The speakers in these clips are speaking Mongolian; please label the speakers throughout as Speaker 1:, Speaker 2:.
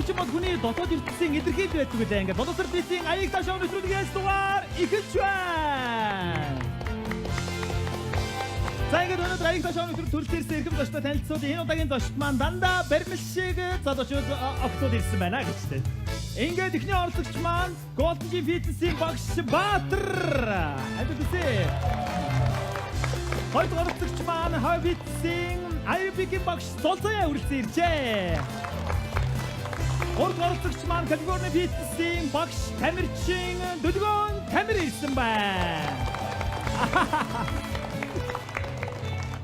Speaker 1: Хөгжим бол хүний дотоод ертөнцийн илэрхийлэл байдаг үлээ. Ингээд Боловсрол нийтийн Аяг ташаа нэвтрүүлгээс дугаар эхэлж байна. За ингээд өнөөдөр Аяг ташаа нэвтрүүлэг төрөлд ирсэн эрхэм зочдтой танилцуулъя. Энэ удаагийн зочд маань дандаа баримл шиг залуучууд октод ирсэн байна гэж тэ. Ингээд эхний оролцогч маань Golden Gym Fitness-ийн багш Баатар. Амьд үсэ. Хоёр дахь оролцогч маань Хавитсийн Аэробикийн багш Золзоя үргэлжлэн иржээ. Гурав дахь оролцогч маань Калифорни фитнесийн багш Тамирчин Дөлгөөн Тамир ирсэн байна.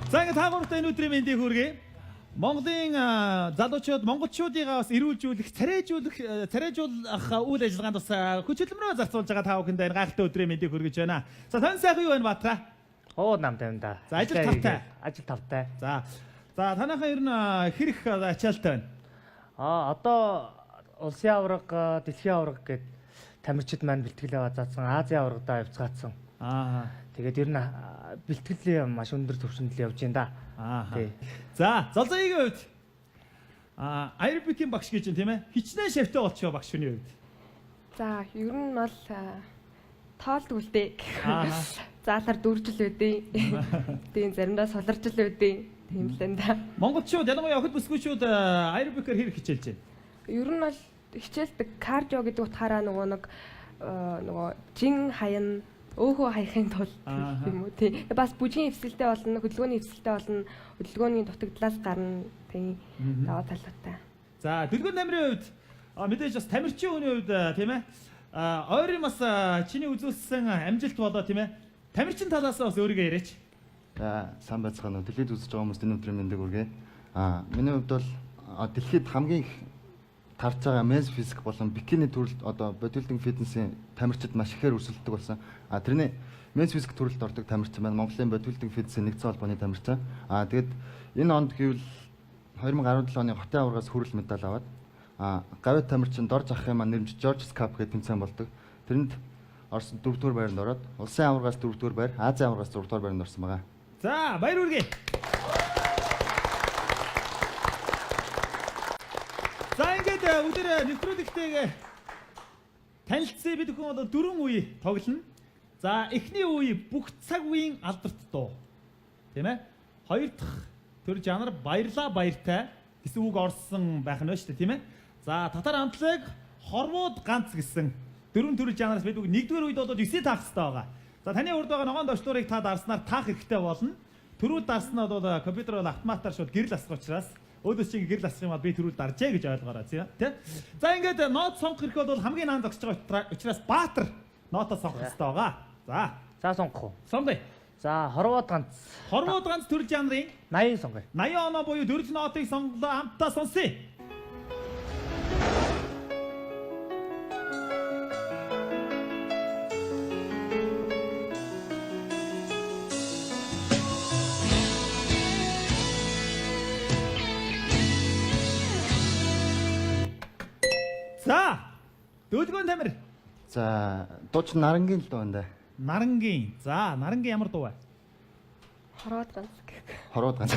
Speaker 1: За ингээд та гуравтай энэ өдрийн мэндийг хүргэе. Монголын залуучууд монголчуудыгаа бас эрүүлжүүлэх, царайжуулах, царайжуулах үйл ажиллагаанд бас хүч хөдөлмөрөөр зарцуулж байгаа та бүхэнд энэ гайхалтай өдрийн мэндийг хүргэж байна. За тань сайхан юу байна Баатара?
Speaker 2: Оо нам тавина да.
Speaker 1: За, ажил тавтай.
Speaker 2: Ажил тавтай.
Speaker 1: За. За танайхан ер нь хэр их ачаалттай байна?
Speaker 2: Аа одоо улсын аварга, дэлхийн аварга гэд тамирчид маань бэлтгэл аваа заасан, Азийн аваргадаа явцгаацсан.
Speaker 1: Аа.
Speaker 2: Тэгээд ер нь бэлтгэл маш өндөр түвшинд л явж байна да.
Speaker 1: Аа.
Speaker 2: Тий.
Speaker 1: За, Золзоёгийн хувьд аэробикийн багш гэж юм тийм ээ? Хичнээн шавтай болчихоо багш хүний хувьд.
Speaker 3: За, ер нь бол тоолдгүй л дээ.
Speaker 1: Аа.
Speaker 3: Заалаар дүүржил байдیں۔ Тийм заримдаа солиржил байдیں۔ Тийм л энэ да.
Speaker 1: Монголчууд ялангуяа охид бүсгүйчүүд аэробикээр хэр хичээлж байна?
Speaker 3: Ер нь бол хичээлдэг кардио гэдэг утгаараа нөгөө нэг нөгөө жин хаян өөхөө хаяхын тулд
Speaker 1: Ааха.
Speaker 3: тийм үү. Тийм. Бас бүжгийн эвсэлтэй болно, хөдөлгөөний эвсэлтэй болно, хөдөлгөөний дутагдлаас гарна. Тийм. Даваа талуутай.
Speaker 1: За, Дөлгөөн тамирын хувьд мэдээж бас тамирчин хүний хувьд тийм ээ? Ойрын бас чиний үзүүлсэн амжилт болоо тийм ээ? Тамирчин талаас бас өөрийгөө яриач.
Speaker 4: За сайн байцгаана уу. Дэлхийд үзэж байгаа хүмүүст энэ өдрийн мэндийг хүргэе. Аа миний хувьд бол дэлхийд хамгийн их тарж байгаа men's physique болон бикини төрөлд одоо бодибилдинг фитнесийн тамирчид маш ихээр өрсөлддөг болсон. Аа тэрний men's physique төрөлд ордог тамирчин байна. Монголын бодибилдинг фитнесийн нэгдсэн холбооны тамирчин. Аа тэгэд энэ онд гэвэл 2017 оны хотын аваргаас хүрэл медаль аваад гавьяат тамирчин Дорж ахын маань нэрмж George's Cup гэх тэмцээн болдог. Тэрэнд орсон 4-р байранд ороод улсын аваргаас 4-р байр, Азийн аваргаас 6-р байранд орсон байгаа.
Speaker 1: За, баяр хүргэе. За ингээд бүгдээ нэвтрүүлэгтэйгээ танилцъя. Бид бүхэн бол дөрвөн үе тоглоно. За, эхний үе бүх цаг үеийн алдарт дуу. Тийм ээ? Хоёр дахь төр жанр баярлаа баяртай гэсэн үг орсон байх нь шүү дээ, тийм ээ? За, татар амтлаг хорвууд ганц гэсэн дөрвөн төрөл жанраас бид бүгд нэгдүгээр үед бол 9-ийг таах хэрэгтэй байгаа. За, таны урд байгаа ногоон товчлуурыг та дарснаар таах хэрэгтэй болно. Төрүүл дарснаа бол компьютер бол автоматар шууд гэрэл асах учраас өөдөөс чинь гэрэл асах юм бол би төрүүл даржээ гэж ойлгоорой тий. За ингээд нот сонгох хэрэг бол хамгийн наан зогсож байгаа учраас Баатар ноотоо сонгох хэрэгтэй байгаа. За,
Speaker 2: За сонгох уу?
Speaker 1: сонгоё.
Speaker 2: За хорвоод ганц
Speaker 1: Хорвууд ганц төрөл жанрын
Speaker 2: 80 сонгоё.
Speaker 1: 80 оноо буюу дөрвөн нотыг сонголоо хамтдаа сонсъё. За, Дөлгөөн тамир.
Speaker 4: За дууч нарангийн л дуу байна да.
Speaker 1: Нарангийн. За, нарангийн ямар дуу вэ?
Speaker 3: Хороод ганц гэх.
Speaker 4: Хорвоод ганц.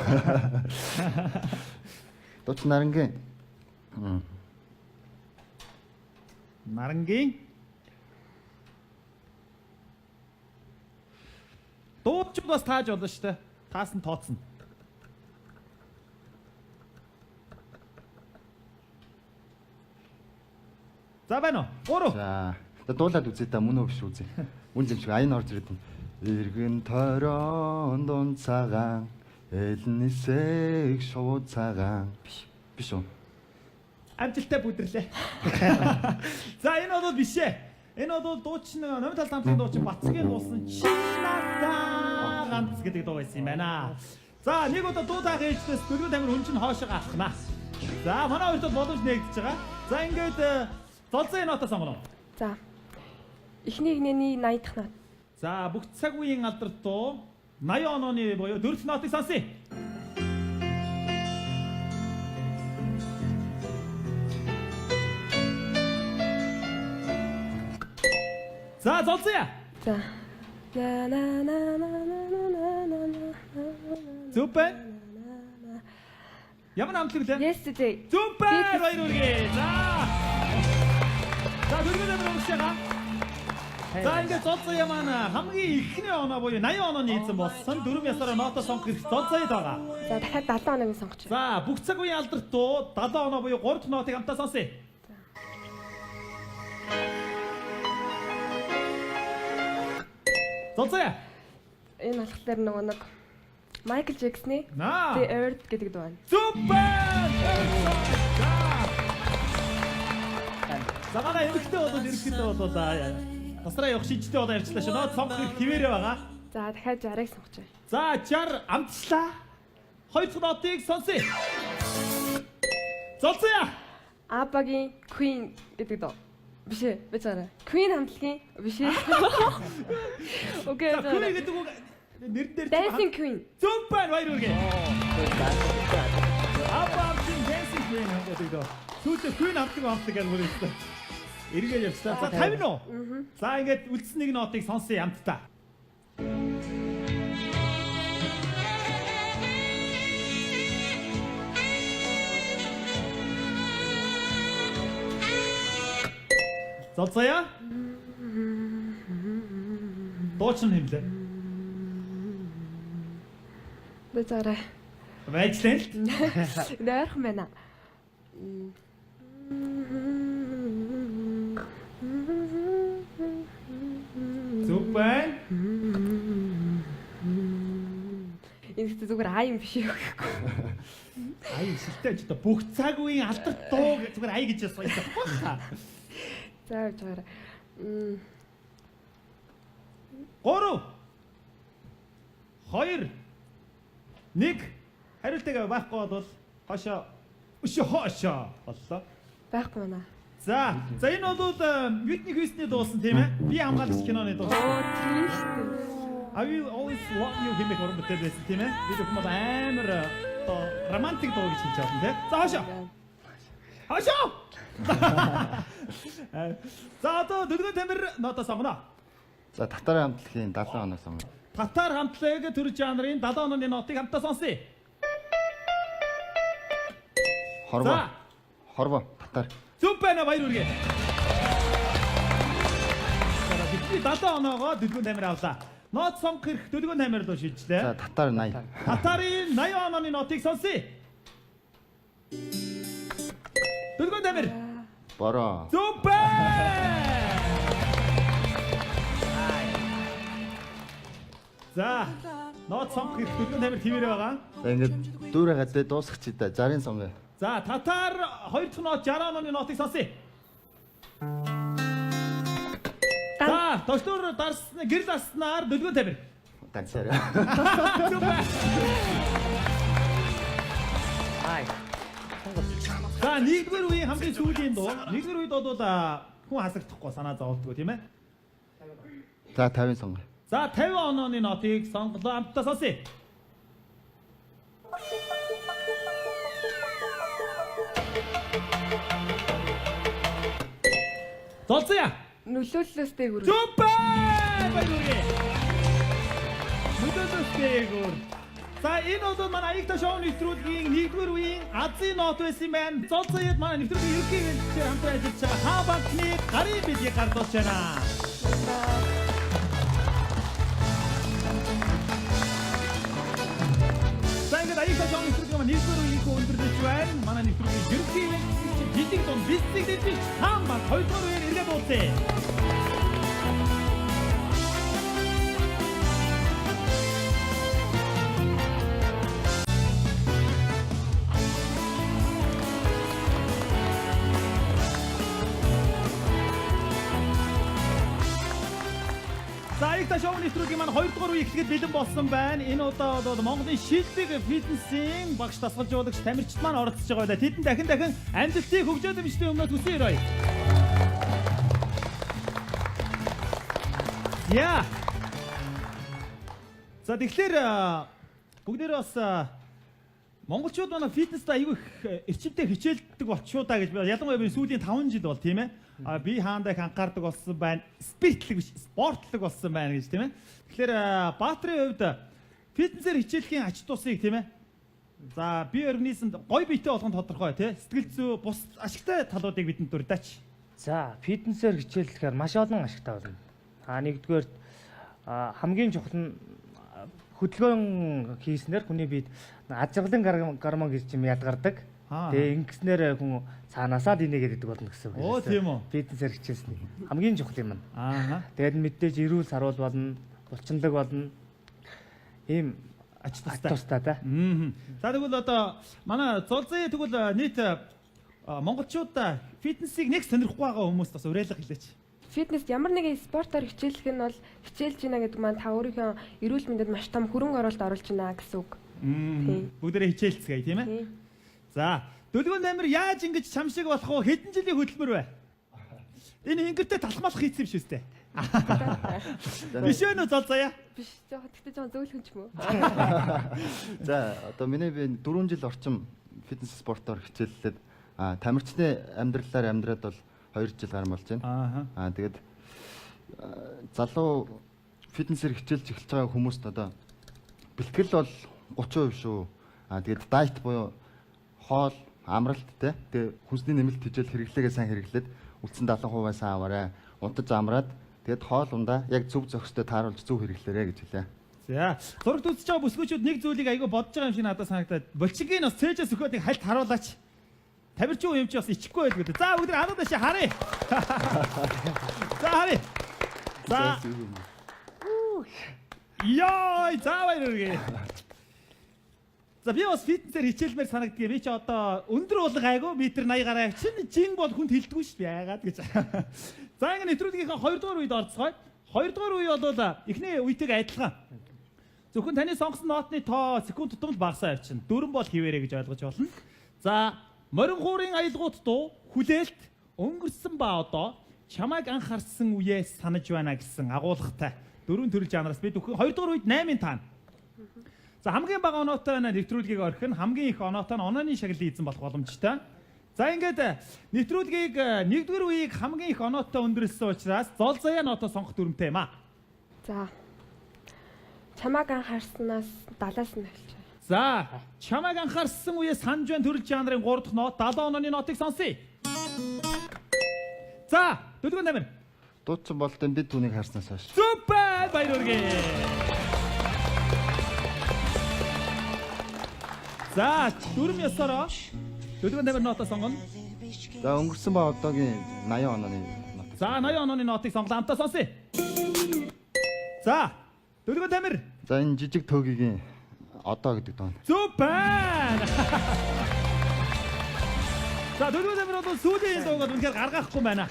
Speaker 4: Дууч нарангийн.
Speaker 1: Нарангийн Дуучид бас тааж болно шүү дээ. Таас нь тооцно. За байна уу? Гурав.
Speaker 4: За за дуулаад үзье та мөн үү биш үзье. Үн зэмшиг аян орж ирээд. Иргэн тойрон дунд цагаан элнэсэг шувуу цагаан биш биш үү?
Speaker 1: Амжилттай бүдэрлээ. За энэ бол биш ээ. Энэ бол дуучин номын талд хамтлагийн дуучин Бацгийн дуусан Чинатаа ганц гэдэг дуу байсан юм байна. За нэг удаа дуу таах ээлждээс дөрөв тамир хүн чинь хоошоо алхнаа. За манай хоёрт бол боломж нээгдэж байгаа. За ингээд золзон нота сонгоно.
Speaker 3: За. Эхний игнэний 80 дахь нот.
Speaker 1: За бүх цаг үеийн алдарт дуу 80 онооны буюу дөрөв нотыг сонсъё. За золзъя.
Speaker 3: За. На на на на на на на на на.
Speaker 1: Зүг байна. Ямар хамтлаг лээ?
Speaker 3: Yesterday.
Speaker 1: Зүмпэр баяр хүргэе. За. За дөрвөн амир урагш байгаа. За ингээд Золзаяа маань хамгийн ихний оноо буюу 80 онооны эзэн болсон. Дөрвөн ясаараа ноотоо сонгох эрх Золзаяад байгаа.
Speaker 3: За дахиад 70 оноог сонгоч.
Speaker 1: За бүх цаг үеийн алдарт дуу 70 оноо буюу 3 дахь нотыг хамтдаа сонсъё. Золзаяа.
Speaker 3: Энэ болохоор нөгөө нэг Майкл Джексны
Speaker 1: Наа.
Speaker 3: The Earth гэдэг дуу байна.
Speaker 1: Зүмпэр! За манай эмэгтэй бол ерөнхийдөө бол тасраа явах шинжтэй болоо явчлаа шүү. Нот сонгох эрх хിവэрэ байгаа.
Speaker 3: За дахиад 60-ыг сонгоч.
Speaker 1: За 60 амтчлаа. Хоёр дахь нотыг сонсъё. Золзаяа.
Speaker 3: ABBA-гийн Queen гэдэг дуу. Биш ээ, би цаарай. Queen хамтлагийн биш ээ. Окей.
Speaker 1: За Queen гэдэг үг нэрэн дээр
Speaker 3: Dancing Queen.
Speaker 1: Зүмпэр баяр хүргэе. ABBA-гийн Dancing Queen гэдэг дуу. Сүүлдээ Queen хамтлаг хамтлаг гэж бүр хэлсэн. Эргээд явчлаа. За 50 уу? За ингээд үлдсэн нэг нотыг сонсъё хамтдаа. Золзаяа. Дуучин хэмлээ.
Speaker 3: Би цаарай.
Speaker 1: Байжлаа л.
Speaker 3: Нойрхон байна.
Speaker 1: Зүг байна.
Speaker 3: Энэ ихтэй зүгээр аа юм биш үү гэхгүй.
Speaker 1: Ая шилтэй ч одоо бүх цаг үеийн алдарт дуу зүгээр ая гэж ярьсан баха.
Speaker 3: За явж байгаарай.
Speaker 1: 3 2 1 хариултыг байхгүй бол хошоо өшөө хошоо боллоо.
Speaker 3: Байхгүй байна.
Speaker 1: За, за энэ бол Whitney Houston-ы дуусан тийм ээ? Би хамгаалагч киноны дуу.
Speaker 3: Оо тийм шүү дээ.
Speaker 1: I will always love you хэмээх уран бүтээл байсан тийм ээ? Би зөвхөн бол амар одоо романтик дуу гэж хэлж байна тийм. За хошоо. Хошоо. За одоо Дөлгөөн Тамир ноотоо сонгоно.
Speaker 4: За татарын хамтлагийн 70 оноо сонгоно.
Speaker 1: Татар хамтлаг төр жанрын 70 онооны нотыг хамтдаа сонсъё.
Speaker 4: Хорвоо.
Speaker 1: За.
Speaker 4: Хорвоо татар.
Speaker 1: Зүг байна баяр хүргэе. За бидний 70 оноогоо Дөлгөөн Тамир авлаа. Нот сонгох эрх Дөлгөөн Тамир руу шилжлээ.
Speaker 4: За татар 80.
Speaker 1: Татарын 80 онооны нотыг сонсъё. Дөлгөөн Тамир.
Speaker 4: Бороо.
Speaker 1: Зүг байна. За нот сонгох эрх Дөлгөөн Тамир твэрэ байгаа.
Speaker 4: За ингээд дүүрээ гадаа дуусгачих да. 60-ын сонгоё.
Speaker 1: За татар 2 дахь нот 60 онооны нотыг сонсъё. За товчлуур дарсны гэрэл аснаар Дөлгөөн Тамир.
Speaker 4: Ганцаараа.
Speaker 1: Зүг байна.
Speaker 2: Ай.
Speaker 1: За нэгдүгээр үеийн хамгийн сүүлийн дуу. Нэгдүгээр үед бол хүн хасагдахгүй санаа зовлтгүй тийм ээ.
Speaker 4: За 50-ын сонгоё.
Speaker 1: За 50 онооны нотыг сонголоо хамтдаа сонсъё. Золзоя.
Speaker 3: Нөлөөллөөс дээгүүр.
Speaker 1: Зүбэ! Баяр хүргэе. Нөлөөллөөс дээгүүр. За энэ бол манай Аягта шоу нэвтрүүлгийн нэгдүгээр үеийн азийн нот байсан юм байна. Золзояд манай нэвтрүүлгийн ерөнхий менежер хамтран ажиллаж байгаа Хаа банкны гарын бэлгийг гардуулж байна. За ингээд Аягта шоу нэвтрүүлгийн маань нэгдүгээр үеийн өндөрлөж байна. Манай нэвтрүүлгийн ерөнхий менежер жижиг дунд бизнесийг дэвшиж Хаан банк хоёрдугаар үеэр эргээд уулзъя. За Аягта шоу нэвтрүүлгийн маань 2 дугаар үе эхлэхэд бэлэн болсон байна. Энэ удаа бол Монголын шилдэг фитнесийн багш дасгалжуулагч Тамирчид маань оролцож байгаа байлаа. Тэдэнд дахин дахин амжилтыг хөгжөө дэмжлэгийн өмнөөс хүсэн өрөөе. Яа. За тэгэхээр бүгдээрээ бас монголчууд манай фитнест айгүй их эрчимтэй хичээлдэг болчихоо да гэж би ялангуяа би сүүлийн 5 жил бол тийм ээ. А би хаандаа их анхаардаг болсон байна. Спиртлэг биш, спортлог болсон байна гэж тийм ээ. Тэгэхээр Баатрын хувьд фитнесээр хичээлхийн ач тусыг тийм ээ. За, бие организмд гоё биетэй болгон тодорхой тий. Сэтгэл зүй, бус ашигтай талуудыг бидэнд дурдаач.
Speaker 2: За, фитнесээр хичээллэхээр маш олон ашигтай болно. Нэгдүгээр хамгийн чухал нь хөдөлгөөн хийснээр хүний биед аз жаргалын гормон гэж юм ялгардаг. Тэгээ ингэснээр хүн цаанаасаа л инээгээд идэг болно гэсэн үг.
Speaker 1: Оо, тийм үү.
Speaker 2: Фитнесээр хичээлсэн хамгийн чухал юм.
Speaker 1: Аа.
Speaker 2: Тэгээд мэдээж эрүүл саруул болно, булчинлаг болно. Ийм
Speaker 1: Ач
Speaker 2: ач
Speaker 1: тустай.
Speaker 2: тустай та.
Speaker 1: За, тэгвэл одоо манай зулзын тэгвэл нийт монголчуудаа фитнесийг нэг сонирхгүй байгаа хүмүүст бас уриалга хэлээч.
Speaker 3: Фитнес ямар нэгэн спортоор хичээлэх нь бол хичээлж гинэ гэдэг маань та өөрийнхөө эрүүл мэндэд маш том хөрөнгө оруулалт оруулж гинэ гэсэн үг. Тийм.
Speaker 1: Бүгдээрээ хичээлцгээе, тийм ээ.
Speaker 3: Тийм.
Speaker 1: За, Дөлгөөн Дамир яаж ингэж чам шиг болох вэ? Хэдэн жилийн хөдөлмөр вэ? Энэ ингэртэй талхмалах хийсэн юм шүү дээ. Биш вэ нөө зол заяа?
Speaker 3: Биш жоохон тэгтээ жоохон зөөлхөн ч юм уу.
Speaker 4: За, одоо миний би 4 жил орчим фитнес спортоор хичээллээд тамирчны амьдралаар амьдраад бол 2 жил гарan болж байна.
Speaker 1: Аа.
Speaker 4: Тэгээд залуу фитнесээр хичээлж эхэлж байгаа хүмүүст одоо бэлтгэл бол 30% шүү. Тэгээд дайет буюу хоол, амралт те. Тэгээд хүнсний нэмэлт хичээл хэрэглээгээ сайн хэрэглээд үлдсэн 70% сайн аваарай. Унтаж амраад тэгээд хоол ундаа яг зөв зохистой тааруулж зөв хэрэглээрэй гэж хэлье.
Speaker 1: За, зурагт үзэж байгаа бүсгүүчүүд нэг зүйлийг айгүй бодож байгаа юм шиг надад санагдаад. Булчингийн бас цээжээс өгөөд нэг хальт харуулаач. Тамирчин юм чи бас ичихгүй байлгүй дээ. За, бүгд анаад ашиг харъя. За, харъя. За. Йой, за баяр хүргэе. За, би бас фитнесээр хичээлмээр санагддаг. Би чи одоо өндөр уулга айгүй метр 80 гараа чинь жин бол хүнд хилдэггүй шүү дээ. Яагаад гэж. За, ингэ нэвтрүүлгийнхаа 2 дугаар үед орцгоё. 2 дугаар үе бол эхний үетэйг адилхан. Зөвхөн таны сонгосон нотны тоо секунд тутамд багасаа явчихна. 4 бол хിവэрэ гэж ойлгож болно. За, морин хуурын аялгууд дуу, хүлээлт, өнгөрсөн ба одоо чамайг анх харсан үеэ санаж байна гэсэн агуулгатай дөрвөн төрөл жанраас бид бүхэн 2 дугаар үед 8-ын таана. За, хамгийн бага оноотой нэвтрүүлгийг орхино, хамгийн их оноотой нь онооны шагналын эзэн болох боломжтой. За, ингээд нэвтрүүлгийг 1-р үеийг хамгийн их оноотой өндөрлөсөн учраас зол заяа ноотоо сонгох дүрмтэй юм аа.
Speaker 3: За. Чамайг анх харснаас 70-аас нь эхэлж байна.
Speaker 1: За, чамайг анхаарсан үеэ санаж байна төрөл жанрын 3 дахь нот 70 онооны нотыг сонсъё. За, Дөлгөөн Дамир.
Speaker 4: Дуучин болдсон би түүнийг харснаас хойш.
Speaker 1: Супер, баяр хүргэе. За, дүрм ёсороо Дөлгөөн Дамир нотоо сонгоно.
Speaker 4: За, өнгөрсөн ба одоогийн 80 онооны нот.
Speaker 1: За, 80 онооны нотыг сонголоо хамтдаа сонсъё. За, Дөлгөөн Дамир.
Speaker 4: За, энэ жижиг төөгийн одоо гэдэг дуу.
Speaker 1: Супер! За, Дөлгөөн Дамир бол сүүлийн дуугаад үнэхээр гаргаахгүй байна.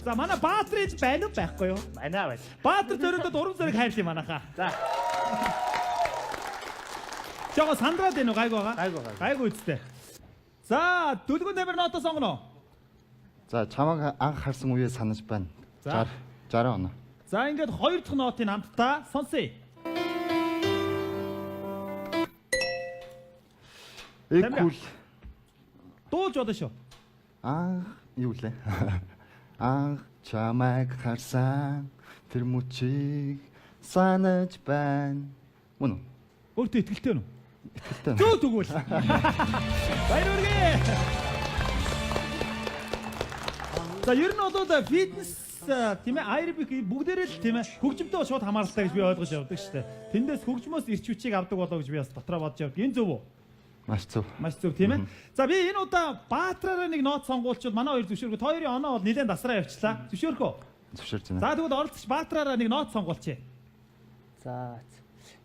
Speaker 1: За, манай Баатрын байна уу байхгүй юу?
Speaker 2: Байна байл.
Speaker 1: Баатар зөрөндөө урам зориг хайрлаа манайхаа.
Speaker 2: За.
Speaker 1: Жого сандраад байна уу? Гайгүй байгаа.
Speaker 2: Гайгүй, гайгүй.
Speaker 1: Гайгүй үстэй. За, Дөлгөөн Дамир нотоо сонгоно.
Speaker 4: За, чамайг анх харсан үеэ санаж байна.
Speaker 1: За.
Speaker 4: 60 оноо.
Speaker 1: За, ингээд хоёр дахь нотын хамтдаа сонсъё.
Speaker 4: Экүл
Speaker 1: Дуулж болно шүү.
Speaker 4: анх юу лээ? Анх чамайг харсан тэр мөчийг санаж байна. Мөн үү?
Speaker 1: Өөртөө итгэлтэй нү?
Speaker 4: Итгэлтэй.
Speaker 1: Зөв тэгвэл. Баяр хүргэе. За, ер нь бол фитнес тийм ээ аэробик бүгдээрээ л тийм ээ хөгжмөнтэй шууд хамааралтай гэж би ойлгож явдаг шүү дээ. Тэндээс хөгжмөөс ирч хүчийг авдаг болоо гэж би бас дотроо бодож явдаг. Энэ зөв үү?
Speaker 4: Маш зөв.
Speaker 1: Маш зөв тийм ээ. За, би энэ удаа Баатраараа нэг нот сонгуулчвал манай хоёр зөвшөөргөө. Та хоёрын оноо бол нэлээд дасраа явчлаа. Зөвшөөрөх үү?
Speaker 4: Зөвшөөрч байна.
Speaker 1: За, тэгвэл оролцогч Баатраараа нэг нот сонгуулчих.
Speaker 2: За,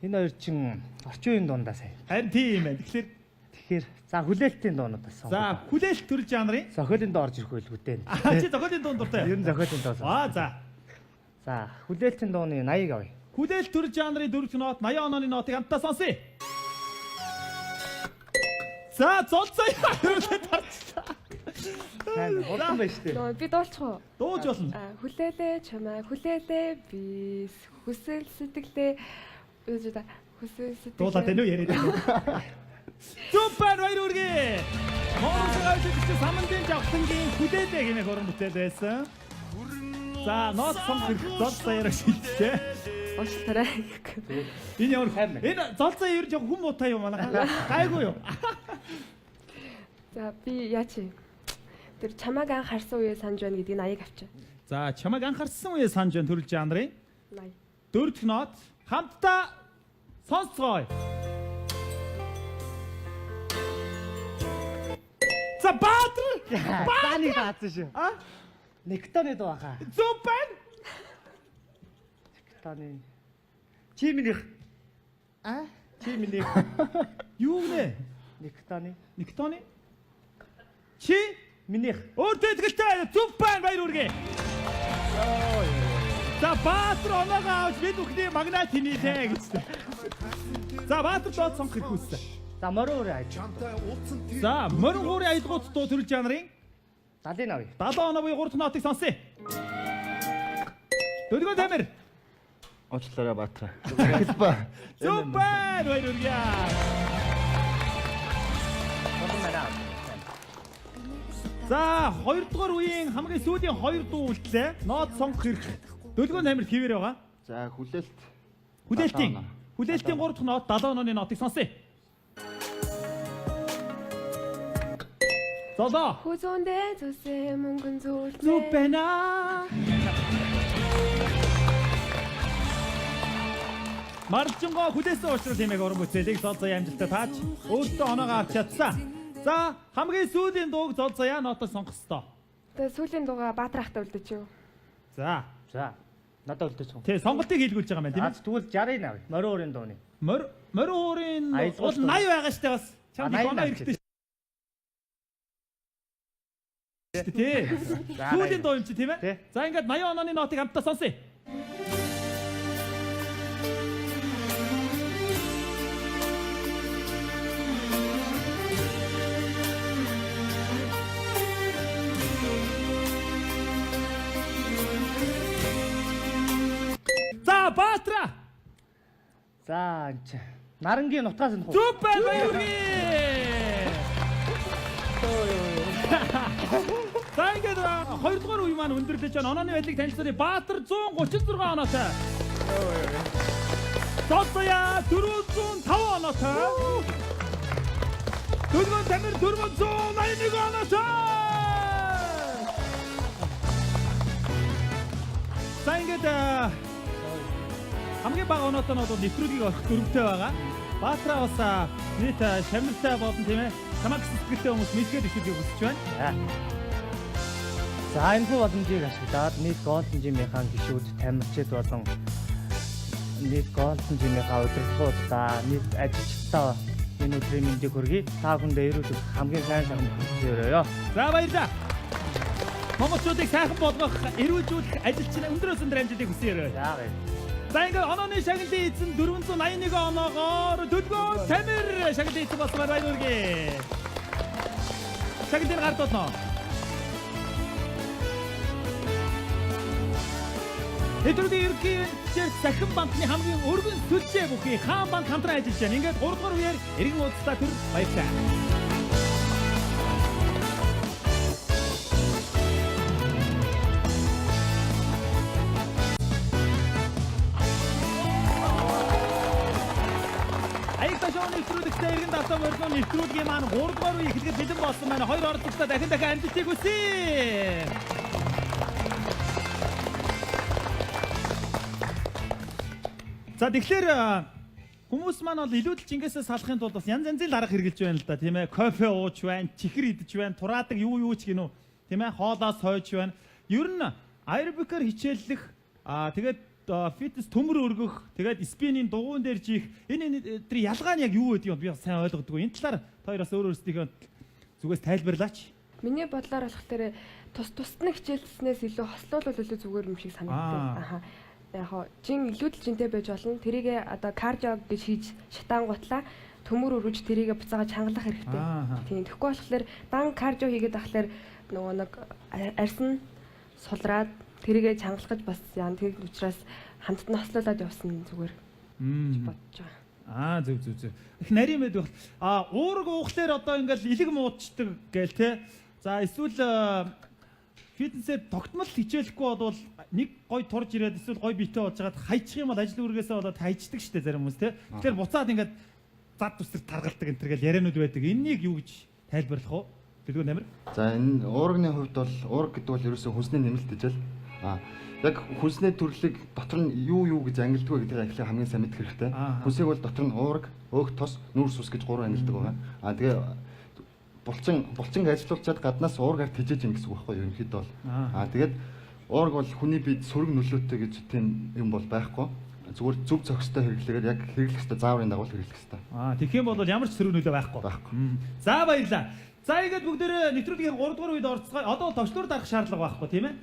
Speaker 2: энэ хоёр чин орчин үеийн дундаа сая.
Speaker 1: Харин тийм ээ. Тэгэхээр
Speaker 2: Тэгэхээр за хүлээлтийн дуунуудаас сонгоо.
Speaker 1: за хүлээлт төрөл жанрын.
Speaker 2: Зохиолын дуу орж ирэх байлгүй дээ.
Speaker 1: Аа, чи зохиолын дуун дуртай.
Speaker 2: Ер нь зохиолын дуу.
Speaker 1: Аа, за.
Speaker 2: За, хүлээлтийн дууны 80-ыг авъя.
Speaker 1: Хүлээлт төрөл жанрын дөрөв дэх нот 80 онооны нотыг хамтдаа сонсъё. За, золцоо хөрөлд тарчлаа.
Speaker 2: Сайн хурдан байна шүү дээ.
Speaker 3: Нөө би дуулчих уу?
Speaker 1: Дууж болно.
Speaker 3: Хүлээлээ чамай хүлээлээ би хүсэл сэтгэлээ үгүй да хүсэл сэтгэлээ.
Speaker 1: Дуулаад байна уу яриад байна уу? Супер, баяр хүргэе. Монгол гавьжигч самандын жавхлангийн хүлээлээ хэмээх уран бүтээл байсан. За, нот сонгох хэрэг зол саяараа шилжлээ.
Speaker 3: Уучлаарай.
Speaker 1: Энэ ямар
Speaker 2: Сайн байна.
Speaker 1: Энэ золцоо ер нь жоохон хүм муутай юм манайхаа. Гайгүй юу?
Speaker 3: За би яа чи. Тэр чамааг анх харсан үеэ санаж байна гэдгийг 80-ыг авчаа.
Speaker 1: За чамайг анхаарсан үе санаж байна төрөл жанрын.
Speaker 3: 80.
Speaker 1: Дөрөв дэх нот хамтдаа сонсцгоё. За Баатар
Speaker 2: За нэг даацсан шүү.
Speaker 1: А?
Speaker 2: Нектоны дуу баха.
Speaker 1: Зөв байна.
Speaker 2: Нектоны. Чи минийх.
Speaker 1: А?
Speaker 2: Чи минийх.
Speaker 1: Юу гэнэ?
Speaker 2: Нектоны.
Speaker 1: Никтоны? Чи
Speaker 2: Минийх.
Speaker 1: өөртөө итгэлтэй зөв байна баяр үргээ. За Баатар оноогоо авч бид бүхний магнат хинээлээ гэж. За Баатар доод сонгох хэрэг үүссэн.
Speaker 2: За морин өрөө аж.
Speaker 1: За морин хуурын аялгууд дуу төрөл жанрын
Speaker 2: 70-ыг авъя.
Speaker 1: 70 оноо буюу 3 дахь нотыг сонсъё. Дөлгөө тамир.
Speaker 4: Уучлаарай Баатар. Хэлбэ.
Speaker 1: Зөв байна баяр үргээ.
Speaker 2: Болон байна.
Speaker 1: За хоёрдугаар үеийн хамгийн сүүлийн хоёр дуу үлдлээ. Нот сонгох хэрэг. Дөлгөө тамир хэвээр байгаа.
Speaker 4: За хүлээлт
Speaker 1: Хүлээлтийн
Speaker 4: 70 оноо.
Speaker 1: хүлээлтийн 3 дахь нот 70 онооны нотыг сонсъё. Золоо.
Speaker 3: Хүзүүндээ зүсээ мөнгөн зүйлтэй.
Speaker 1: Зүг байна. Маржингоо хүлээсэн уушрал хэмээх уран бүтээлийг зол заяа амжилттай тааж өөртөө оноогоо авч чадсан. За хамгийн сүүлийн дууг зол заяа нотоо сонгох ёстой.
Speaker 3: Тэгээ сүүлийн дууга Баатар ахтай үлдээч юу.
Speaker 1: За.
Speaker 2: За. Надад үлдээч юм.
Speaker 1: Тэ сонголтыг хийлгүүлж байгаа юм байна тийм
Speaker 2: За
Speaker 1: ээ.
Speaker 2: тэгвэл 60-ыг авъя. Морин өрийн дууны.
Speaker 1: Морь морин уурын
Speaker 2: Аялгуул
Speaker 1: бол 80 байгаа штэ бас. Чамд их
Speaker 2: 80
Speaker 1: оноо
Speaker 2: авч
Speaker 1: хэрэгтэй штэ тий.
Speaker 2: За,
Speaker 1: Сүүлийн дуу юм чи тийм ээ?
Speaker 2: Тий.
Speaker 1: За ингээд 80 онооны нотыг хамтдаа сонсъё. За Баатра
Speaker 2: За энэ чи. Нарангийн нутгаас нь хуу.
Speaker 1: зүг байна баяргий. За ингээд хоёрдугаар үе маань өндөрлөж байна. Онооны байдлыг танилцуулъя. Баатар 136 оноотой. Золзоя 405 оноотой. Дөрвөн Тамир 481 оноотой. За ингээд хамгийн бага оноотой нь бол нэвтрүүлгийг орох дөрөвтэй байгаа. Баатраа бас нийт шамиртай болон тийм чамаг сэтгэлтэй хүмүүс мэдгээд ихэвчлэн хүсэж байна.
Speaker 2: За. За энэхүү боломжийг ашиглаад нийт Golden Gym-ийн гишүүд тамирчид болон нийт Golden Gym-ийн удирдлагуудаа нийт ажилчдаа энэ өдрийн мэндийг хүргэе. Та бүхэндээ эрүүл мэнд хамгийн сайн сайхан хүсэж өрөөё.
Speaker 1: За баярлалаа. Монголчуудыг сайхан болгох, эрүүлжүүлэх ажилчин өндрөөс өндөр амжилтыг хүсье өрөө.
Speaker 2: За баярлалаа.
Speaker 1: За ингээд онооны шагналын эзэн 481 оноогоор Дөлгөөн Тамир шагналын эзэн болсон байна. Баяр хүргэе. Шагналын гард болно. Нэвтрүүлгийн ерөнхий менежер Сахин банкны хамгийн өргөн сүлжээ бүхий хаан банк хамтран ажиллаж байна. Ингээд 3 дугаар үеэр эргэн уулзлаа төр баярлалаа. Аялагтай шоу нэвтрүүлэгтээ эргэн давтаа морилоо нэвтрүүлгийн маань 3 дугаар үе эхлэхэд бэлэн болсон байна. Хоёр оролцогчдоо дахин дахин амжилтыг хүсье. За тэгэхээр хүмүүс маань бол илүүдэл Чингисээс салахын тулд бас янз янзын арга хэрэгжилж байна л да тийм. Кофе ууж байна, чихэр идэж байна, тураадаг юу юу ч гинүү тийм хоолоо сойж байна. Ер нь аэробикээр хичээллэх тэгээд фитнес төмөр өргөх, тэгээд спинийн дугуйн дээр жийх энэ тэр ялгаа нь яг юу гэдэг юм би бас сайн ойлгодгүй. Энэ талаар та хоёр бас өөр өөрсдийнхөө зүгээс тайлбарлаач.
Speaker 3: Миний бодлоор болох дээр тус тусад нь хичээлснээс илүү хослуулвал илүү зүгээр юм шиг санагдав. Аха. Яг хоо жин илүүдэл жинтэй байж болно. Тэрийгэ одоо кардио гэж хийж шатаангуутлаа төмөр өргөж тэрийгэ буцаага чангалах хэрэгтэй. Тийм. Тэгэхгүй болохоор дан кардио хийгээд ахлаар нөгөө нэг арьс нь сулраад тэрийгэ чангалах гэж бас яа тэр учраас хамтд нь хослуулад явсан зүгээр гэж бодож байгаа.
Speaker 1: Зөв зөв зөв. Их нарийн мэд байх. Уураг уухлаар одоо ингээл илэг муудчихдаг гээл те. За эсвэл Фитнесээр тогтмол хичээлэхгүй болвол нэг гой турж ирээд эсвэл гой биетэй болж хагаад хайчих юм бол ажил үүргээсээ болоод хайчдаг штэ зарим хүмүүс те. Тэгэхээр буцаад ингээд зад үсэр таргалдаг энэ төр гэл яриануд байдаг. Эннийг юу гэж тайлбарлах вэ? Дэлгүүр Тамир.
Speaker 4: За энэ уурганы хувьд бол уург гэдэг бол ерөөсөө хүнсний нэмэлт хичээл. А яг хүнсний төрлийг дотор нь юу юу гэж ангилдаг вэ гэдгийг эхлээ хамгийн сайн мэдэх хэрэгтэй. Хүнсийг бол дотор нь уург, өөх тос, нүүрс ус гэж гурван ангилдаг байгаа. А тэгээ булчин ажилуулчаад гаднаас уургаар тэжээж ин гэсэн үг байхгүй юу ерөнхийдөө бол. А тэгээд уург бол хүний биед сөрөг нөлөөтэй гэж тийм юм бол байхгүй. Зүгээр зөв зохистой хэрэглэгээр яг хэрэглэх ёстой зааврын дагуу хэрэглэх ёстой.
Speaker 1: Аа тэгэх юм бол ямар ч сөрөг нөлөө байхгүй.
Speaker 4: Байхгүй.
Speaker 1: За баярлалаа. За ингээд бүгдээрээ нэвтрүүлгийн 3 дугаар үед орцгоо. Одоо бол товчлуур дарах шаардлага байхгүй тийм ээ.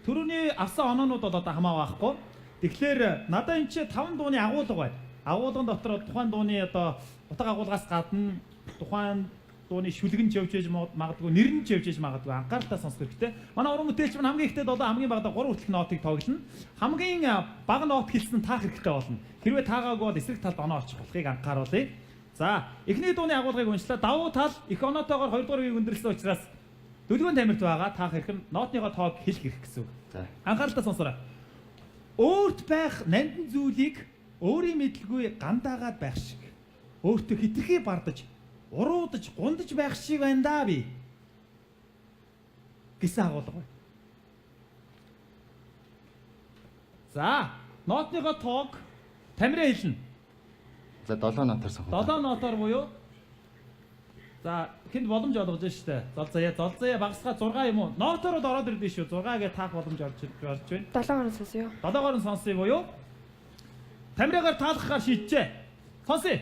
Speaker 1: Төрөний авсан оноонууд бол одоо хамаа байхгүй. Тэгэхээр надаа энэ чи 5 дууны агуулга байна. Агуулган дотор тухайн дууны одоо утга агуулгаас гадна тухайн дууны шүлгэн ч явж ээж магадгүй, нэр нь ч явж ээж магадгүй анхааралтай сонсох хэрэгтэй. Манай уран бүтээлч маань хамгийн ихтэй 7, хамгийн багадаа 3 хүртэлх нотыг тоглоно. Хамгийн бага нот хэлсэн таах хэрэгтэй болно. Хэрвээ таагаагүй бол эсрэг талд оноо очих болохыг анхааруулъя. За, эхний дууны агуулгыг уншлаа. Давуу тал их оноотойгоор 2 дугаар үеийг өндөрлөсөн учраас Дөлгөөн Тамирт байгаа. Таах хэрэг нь нотныгоо тоог хэлэх хэрэг гэсэн үг.
Speaker 4: За.
Speaker 1: Анхааралтай сонсоорой. Өөрт байх нандин зүйлийг өөрийн мэдлгүй гандаагаад байх шиг. Өөртөө хитрхи бардаж, уруудаж, гундаж байх шиг байна да би. Гэсэн агуулга байна. За, нотныгоо тоог Тамираа хэлнэ.
Speaker 4: За 7 нотоор сонгоо.
Speaker 1: 7 нотоор буюу за хүнд боломж олгож штэ. Зол заяа багасгаа 6 юм уу? Нотоор бол ороод ирдэ шүү. 6 гээ таах боломж орж байна.
Speaker 3: 7-оор сонсъё.
Speaker 1: 7-оор нь сонсъё буюу Тамираагаар таалахаар шийджээ. Сонсъё.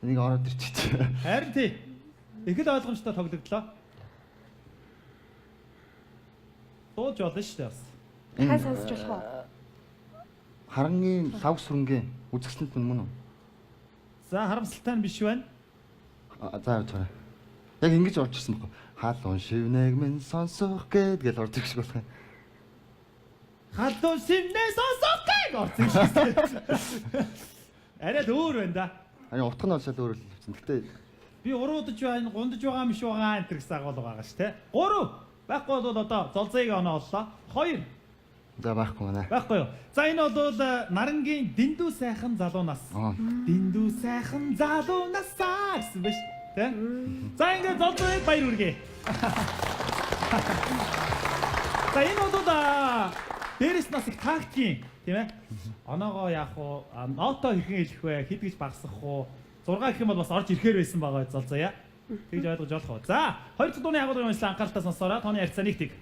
Speaker 4: Энийг ороод ирчих.
Speaker 1: Харин тий. Их л ойлгомжтой тоглогдлоо. Дууж болно штэ бас.
Speaker 3: Хай сонсч болох уу?
Speaker 4: Харангийн лав сүрэнгийн үзэсгэлэнт нь мөн үү?
Speaker 1: За харамсалтай нь биш байна.
Speaker 4: За явж байгаа. Яг ингэж орж ирсэн байхгүй. Халуун шивнэг минь сонсох гээд гэл орж ирэх шиг болох юм.
Speaker 1: Халуун шивнээ сонсох гээд орж ирэх шиг. Арай л өөр байна да.
Speaker 4: Харин утга нь бол шал өөр л явчихсан. Гэтэ
Speaker 1: би уруудаж байна, гундаж байгаа юм шиг байгаа энэ төр гэсэн агуулга байгаа ш тэ. 3 байхгүй бол одоо золзыг оноо оллоо. 2
Speaker 4: за байхгүй манай.
Speaker 1: Байхгүй юу. За энэ бол нарангийн дэндүү сайхан залуунаас. Дэндүү сайхан залуунаасаа гэсэн биш тэ. За ингээд золзыг баяр хүргэе. За энэ бол дээрэс нас их тактикийн тийм ээ. Оноогоо яах вэ? Ноотоо хэрхэн хэлэх вэ? Хэд гэж багасгах вэ? 6 гэх юм бол бас орж ирэхээр байсан байгаа золзоя. Тэгж ойлгож болох уу? За, хоёр дахь дууны агуулгын уншлаа анхааралтай сонсоорой. Тооны харьцаа нэг тэг.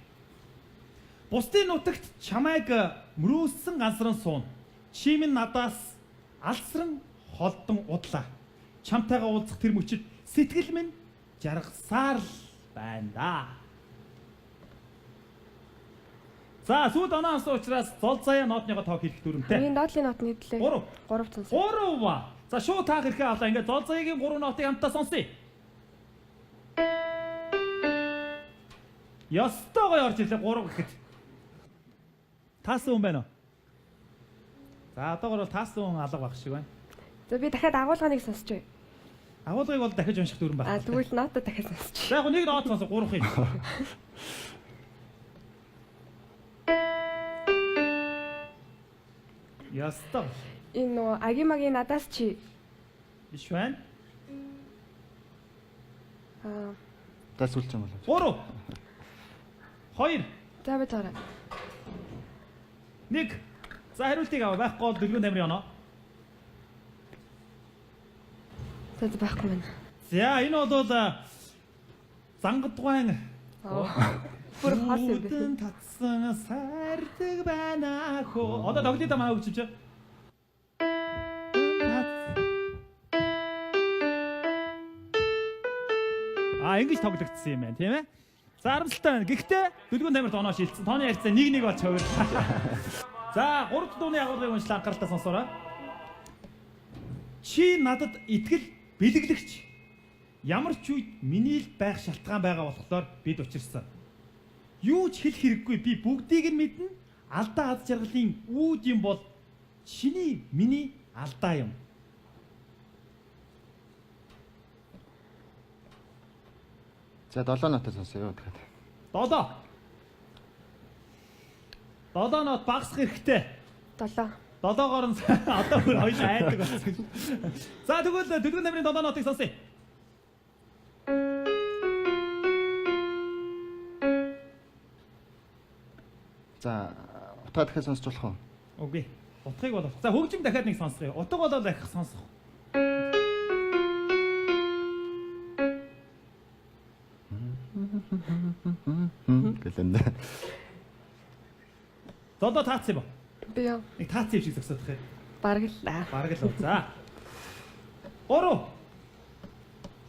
Speaker 1: Бусдын нутагт чамайг мөрөөссөн гансран суун. Чи минь надаас алсран холдон удлаа. Чамтайгаа уулзах тэр мөчид сэтгэл минь жаргасаар л байна да. За, сүйд оноо авсан учраас зол заяа нотныгоо тоог хэлэх дүрмтэй.
Speaker 3: Хамгийн доотлын нот нь хэдлээ.
Speaker 1: 3.
Speaker 3: 3 сонсъё.
Speaker 1: 3. За, шууд таах хэрэгтэй авлаа. Ингээд зол заяагийн 3 нотыг хамтдаа сонсъё. Ёстой гоё орж ирлээ 3 гэхэд. Таасан хүн байна уу? За, одоогор бол таасан хүн алга байх шиг байна.
Speaker 3: За би дахиад агуулганыг сонсч бай.
Speaker 1: Агуулгыг бол дахиж унших дүрм
Speaker 3: А
Speaker 1: байх.
Speaker 3: тэгвэл нотоо дахиад сонсч.
Speaker 1: За яг нэг нот сонсоо 3 юм. Ёстой.
Speaker 3: Энэ нөгөө агимагийн надаас чи
Speaker 1: Биш байна.
Speaker 3: аа
Speaker 4: За сүүлч юм болов.
Speaker 1: 3 2
Speaker 3: за би таарай.
Speaker 1: 1. За хариултыг аваа. Байхгүй бол дөлгөөн тамирын оноо.
Speaker 3: За за байхгүй байна.
Speaker 1: За энэ бол зангадгуайн
Speaker 3: Бүр хол юм
Speaker 1: Үүдэн
Speaker 3: байна.
Speaker 1: татсан сайрдаг байна хөө. Одоо тоглоё да манай хөгжимч. А ингэж тоглогдсон юм байна тийм ээ. За харамсалтай байна. Гэхдээ дөлгөөн тамирт оноо шилжсэн. Тооны харьцаа 1-1 болж хувирлаа. За 3 дахь дууны агуулгыг уншлаа анхааралтай сонсоорой. Чи надад итгэл бэлэглэгч. Ямар ч үед миний л байх шалтгаан байгаа болохоор бид учирсан. Юу ч хэлэх хэрэггүй би бүгдийг нь мэднэ. Алдаа аз жаргалын үүд юм бол чиний миний алдаа юм.
Speaker 4: За 7 нотоо сонсъё тэгэхээр.
Speaker 1: 7. 7 нот багасах хэрэгтэй.
Speaker 3: 7.
Speaker 1: 7-оор нь одоо бүр хоёул айдаг болсон. За тэгвэл Дүлгэн тамирын 7 нотыг сонсъё.
Speaker 4: За утгаа дахиад сонсч болох уу?
Speaker 1: Үгүй. Утгыг бол. За хөгжим дахиад нэг сонсгоё. Утга бол ахих сонсох.
Speaker 4: Гэлэн.
Speaker 1: Золоо таацсан юм уу?
Speaker 3: Би юу?
Speaker 1: Нэг таацсан юм шиг зогсоодох юм.
Speaker 3: Бараг л.
Speaker 1: Бараг л. За. 3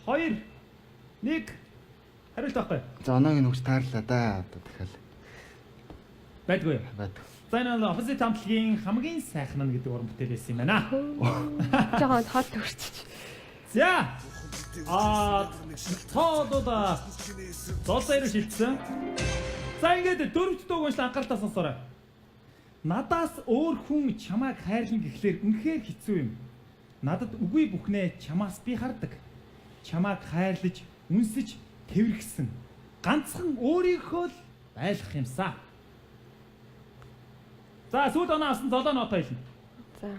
Speaker 1: 2 1 хариулт байхгүй.
Speaker 4: За оноогийн нүгч таарлаа да. Одоо дахиад
Speaker 1: Байдгүй юу?
Speaker 4: байдаг.
Speaker 1: За энэ бол оппозит хамтлагийн хамгийн сайхан нь гэдэг уран бүтээл байсан юм байна.
Speaker 3: Жохон тоол төрчиж.
Speaker 1: За. Тоо бол золсоо руу шилжсэн. За ингээд дөрөвт дууг уншлаа анхааралтай сонсоорой. Надаас өөр хүн чамайг хайрлан гэхлээр үнэхээр хэцүү юм. Надад үгүй бүхнээ чамаас би хардаг. Чамайг хайрлаж, үнсэж, тэврэгсэн. Ганцхан өөрийнхөө л байлгах юмсаа. За сүйд оноо авсан золоо ноотоо хэлнэ.
Speaker 3: За.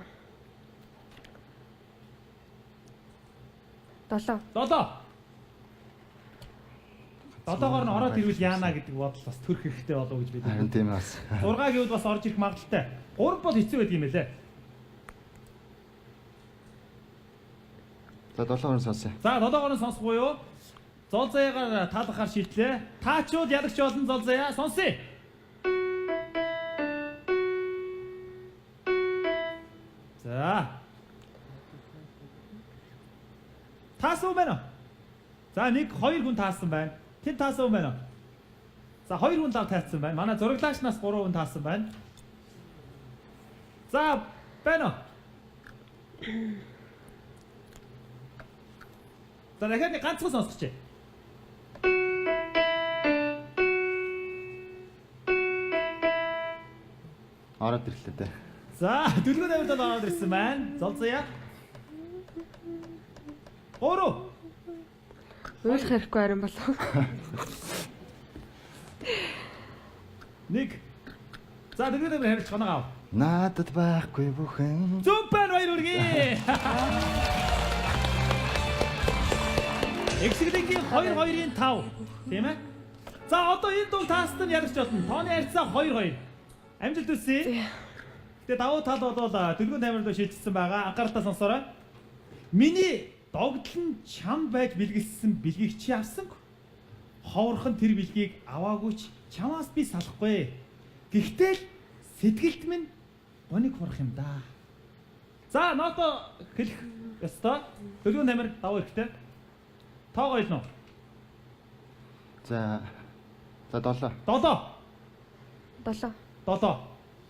Speaker 3: 7.
Speaker 1: 7. 7-оор нь ороод ирвэл яана гэдэг бодол бас төрөх хэрэгтэй болов уу гэж би
Speaker 4: Харин тийм бас.
Speaker 1: 6 гэвэл бас орж ирэх магадaltaй. 3 бол хэцүү байдаг юм байлээ.
Speaker 4: За 7-оор сонсъё.
Speaker 1: За 7-оор нь сонсох уу? Зол заяагаар таалахаар шийдлээ. Таачуул ялагч болон зол заяа сонсъё. За. Таасан уу байна уу? За 1 2 хүн таасан байна. Тэд таасан уу байна уу? За 2 хүн лав таацсан байна. Манай зураглаач нас 3 хүн таасан байна. За байна уу? За дахиад нэг ганцхан сонсгоч.
Speaker 4: Ороод ирлээ дээ.
Speaker 1: За дүлгэн тавилт бол ороод ирсэн байна. Зол заяа. 3
Speaker 3: Уйлах хэрэггүй харин болов.
Speaker 1: 1 За дүлгэн тавилт хариулж хоног ав.
Speaker 4: Надад байхгүй бүхэн.
Speaker 1: Зүг байна баяр хүргэе. Эксгэлэнгийн 2-2-ын 5 тийм ээ. За одоо энэ дуг таастан ялагч болно. Тооны харьцаа 2-2. Амжилт хүсье. Гэтэ давуу тал бол дөрвөн тамир руу шилжсэн байгаа. Анхааралтай сонсоорой. Миний догдол нь чам байж бэлгэлсэн бэлгийг чи авсангүй. Ховорхон тэр бэлгийг аваагүй ч чамаас би салахгүй. Гэхдээ л сэтгэлд минь гониг хурах юм да. За ноото хэлэх ёстой. Дөрвөн тамир давуу хэрэгтэй. Тоогоо хэлнэ үү?
Speaker 4: За за 7.
Speaker 1: 7.
Speaker 3: 7.
Speaker 1: 7.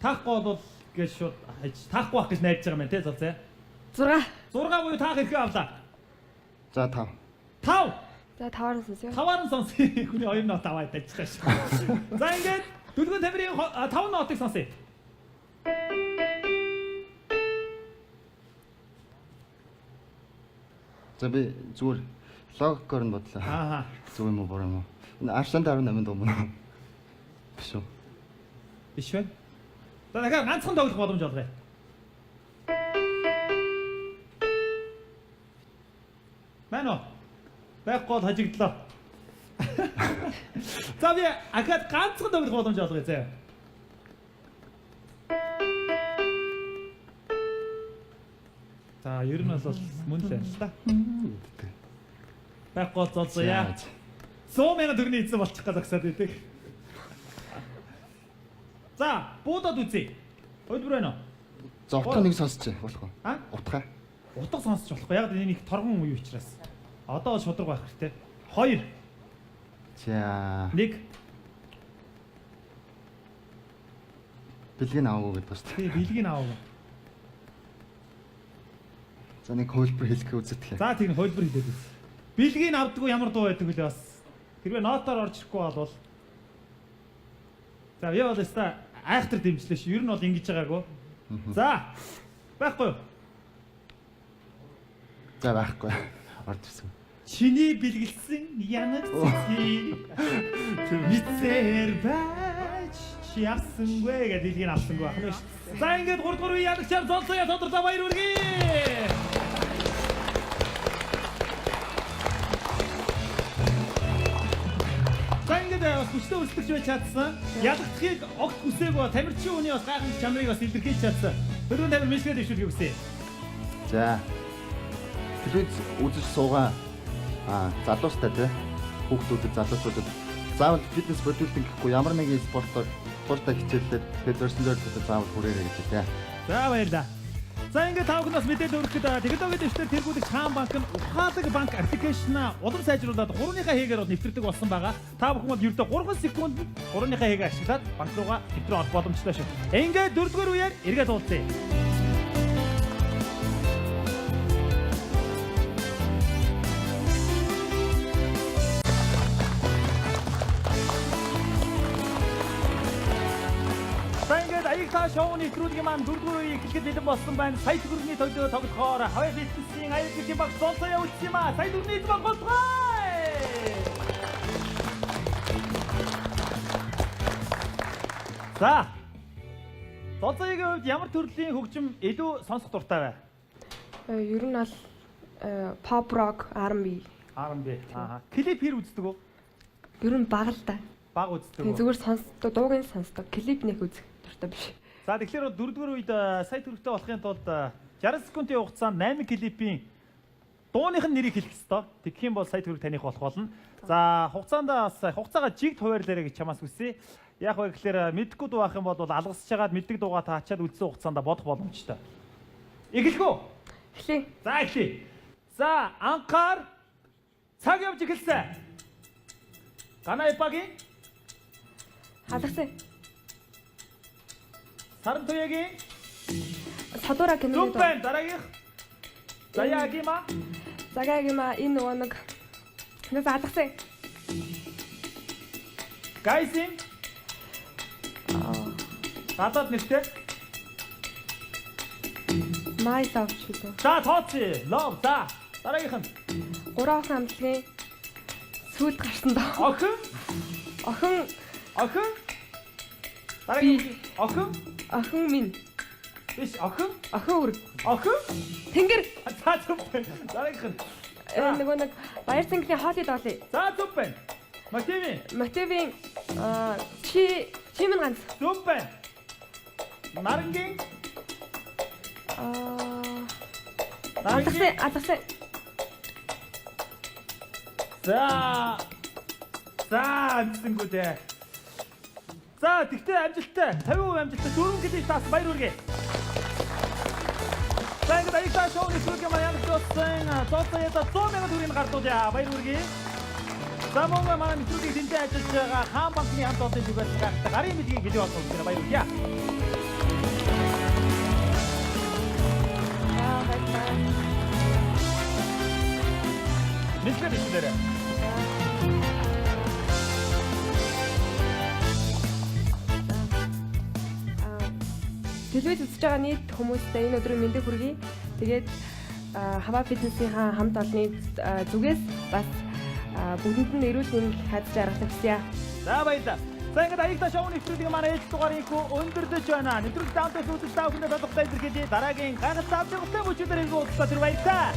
Speaker 1: Таахгүй бол гэж шууд хайж таахгүй байх гэж найдаж байгаа юм байна те зол зэ.
Speaker 3: 6.
Speaker 1: 6 буюу таах эрхээ авлаа.
Speaker 4: За 5.
Speaker 1: 5.
Speaker 3: За 5-аар нь сонсъё.
Speaker 1: 5-аар нь сонсъё. Хүний 2 нот аваад ажиллаа шүү. За ингээд Дүлгэн тамирын 5 нотыг сонсъё.
Speaker 4: За би зүгээр логикоор нь бодлоо.
Speaker 1: Аа.
Speaker 4: Зөв юм уу буруу юм уу? Энэ Арслан 18 дуу мөн үү? Биш үү?
Speaker 1: Биш вэ? За дахиад ганцхан тоглох боломж олгоё. Мэн үү? Байхгүй бол хожигдлоо. За би ахаад ганцхан тоглох боломж олгоё заяа. За ер нь бол мөн л байна л да. Байхгүй бол золзоё. 100 мянган төгрөгийн эзэн болчих гэж зогсоод идэг. За, буудаад үзье. Хувилбар байна уу?
Speaker 4: За утга нэг сонсч болох уу?
Speaker 1: А?
Speaker 4: Утга.
Speaker 1: Утга сонсч болохгүй. Яг энэ их торгон үе учраас. Одоо бол шудраг байх хэрэгтэй. 2
Speaker 4: За
Speaker 1: 1
Speaker 4: бэлгийг аваагүй гэдэг ба шүү дээ.
Speaker 1: Тий, бэлгийг аваа.
Speaker 4: За нэг хувилбар хэлэх үзэх.
Speaker 1: За тийм хувилбар хэлээд үз. Бэлгийг авдаггүй ямар дуу байдаг вүлээ бас. Хэрвээ нотоор орж ирэхгүй болвол. За би бол өста айхтар дэмжлээ шүү. Ер нь бол ингэж байгаагүй. За байхгүй юу?
Speaker 4: За байхгүй. Орж ирсэн.
Speaker 1: Чиний бэлгэлсэн янаг цэцгийг мэдсээр байж чи авсангүй гэж дэлгийг авсангүй байх нь шүү. За ингээд 3 дугаар үеийн ялагчаар золцоо тодордоо баяр хүргэе. За ингээд бас хүчтэй өрсөлдөгч байж чадсан. Ялагдахыг огт хүсээгүй тамирчин хүний бас гайхамшиг чанарыг бас илэрхийлж чадсан. Хөрөн тамир мэдлэгээ дэвшүүлэхийг хүсье.
Speaker 4: За. Телевиз үзэж суугаа залуустай тий. Хүүхдүүдэд залуучуудад заавал фитнес бодибилдинг гэхгүй ямар нэгэн спортоор дуртай хичээллээд тэгээд зорьсон зорилготой заавал хүрээрэй гэж тий.
Speaker 1: За баярлалаа. За ингээд та бүхэн бас мэдээлэл өргөхөд технологийн дэвшлэр тэргүүлэгч Хаан банк нь ухаалаг банк аппликейшнаа улам сайжруулад хурууныхаа хийгээр бол нэвтрдэг болсон байгаа. Та бүхэн бол ердөө 3 секундэд хурууныхаа хийгээ ашиглаад банк руугаа нэвтрэн орох боломжтой шүү. Ингээд дөрөвдүгээр үеэр эргээд уулзъя. За ингээд Аяг та шоу нэвтрүүлгийн маань дөрөвдүгээр үеийг эхлэхэд бэлэн болсон байна. Сая төгрөгийн төлөө тоглохоор Хавай фитнесийн аяг гэрлийн багш золцоо явуулсан юм аа. Сая төгрөгийн эзэн болтугай. За. Золцоогийн хувьд ямар төрлийн хөгжим илүү сонсох дуртай вэ?
Speaker 3: Ер нь бол pop rock, R&B.
Speaker 1: R&B. Аа. Клип хэр үздэг үү?
Speaker 3: Ер нь бага л да.
Speaker 1: Бага үздэг үү?
Speaker 3: Зүгээр сонсдог, дууг нь сонсдог. Клип нэг үзэх дуртай биш.
Speaker 1: За тэгэхээр дөрөвдүгээр үед сая төгрөгтэй болохын тулд 60 секундын хугацаанд 8 клипийн дууных нь нэрийг хэлэх ёстой. Тэгэх юм бол сая төгрөг таних болох болно. За хугацаанд бас хугацаагаа жигд хуваарлаарай гэж чамаас хүсье. Яг вэ гэхээр мэдэхгүй дуу авах юм бол алгасж хагаад мэддэг дуугаа та ачаад үлдсэн хугацаанд бодох боломжтой. Эхлэх үү?
Speaker 3: Эхлэе.
Speaker 1: За эхлэе. За анхаар цаг явж эхэлсэн. Ганайпагийн
Speaker 3: Халахсан.
Speaker 1: Саран туяагийн
Speaker 3: Садура киноны
Speaker 1: Зүг байна дараагийнх. Заяагима.
Speaker 3: Загаагима энэ нөгөө нэг Нэс алгасан.
Speaker 1: Гайсин. Гадаад нэртэй.
Speaker 3: My Love ч үү.
Speaker 1: За тооцъё. Love за. Дараагийнх нь.
Speaker 3: Гурван охин хамтлагийн сүүлд гарсан доо.
Speaker 1: Охин.
Speaker 3: Охин.
Speaker 1: Охин. Дараагийн охин.
Speaker 3: Охин минь.
Speaker 1: Биш охин.
Speaker 3: Охин үрг.
Speaker 1: Охин.
Speaker 3: Тэнгэр.
Speaker 1: За зүг байна. Дараагийнх нь.
Speaker 3: Нөгөө нэг Баяр цэнгэлийн хоолой доолё.
Speaker 1: За зүг байна. Мотивын.
Speaker 3: Мотивын чи минь ганц.
Speaker 1: Зүг байна. Нарангийн.
Speaker 3: Алгасан, алгасан.
Speaker 1: За. За амжсангүй дээ. За тэгтээ амжилттай 50% амжилттай 4 клип таас баяр хүргэе. За ингээд Аяг та шоу нэвтрүүлгийн маань ямарч болсон. Зооцоо ядаа 100 сая төгрөгийн гардуулъя. Баяр хүргэе. За мөн манай нэвтрүүлгийг тэнцэн ажиллаж байгаа Хаан банкны хамт олонны зүгээс гаргадаг гарын бэлгийг бэлэг болсон байна. Баяр хүргэе.
Speaker 3: За баярлалаа.
Speaker 1: Мэдлэг бичлээрэй.
Speaker 3: Телевиз үзэж байгаа нийт хүмүүстээ энэ өдрийн мэндийг хүргэе. Тэгээд Хаваа фитнесийнхаа хамт олонны зүгээс бас бүгдэнд нь эрүүл мэнд хадж жаргалах хүсье.
Speaker 1: За баярлалаа. За ингээд Аяг та шоу нэвтрүүлгийн манай ээлж дугаарыг өндөрлөж байна. Нэвтрүүлэг хамтаас үзэж та бүхэндээ талархлаа илэрхийлье. Дараагийн гайхалтай авч явахтай мөчүүдээр иргэн уулзлаа. Тэр баярлалаа.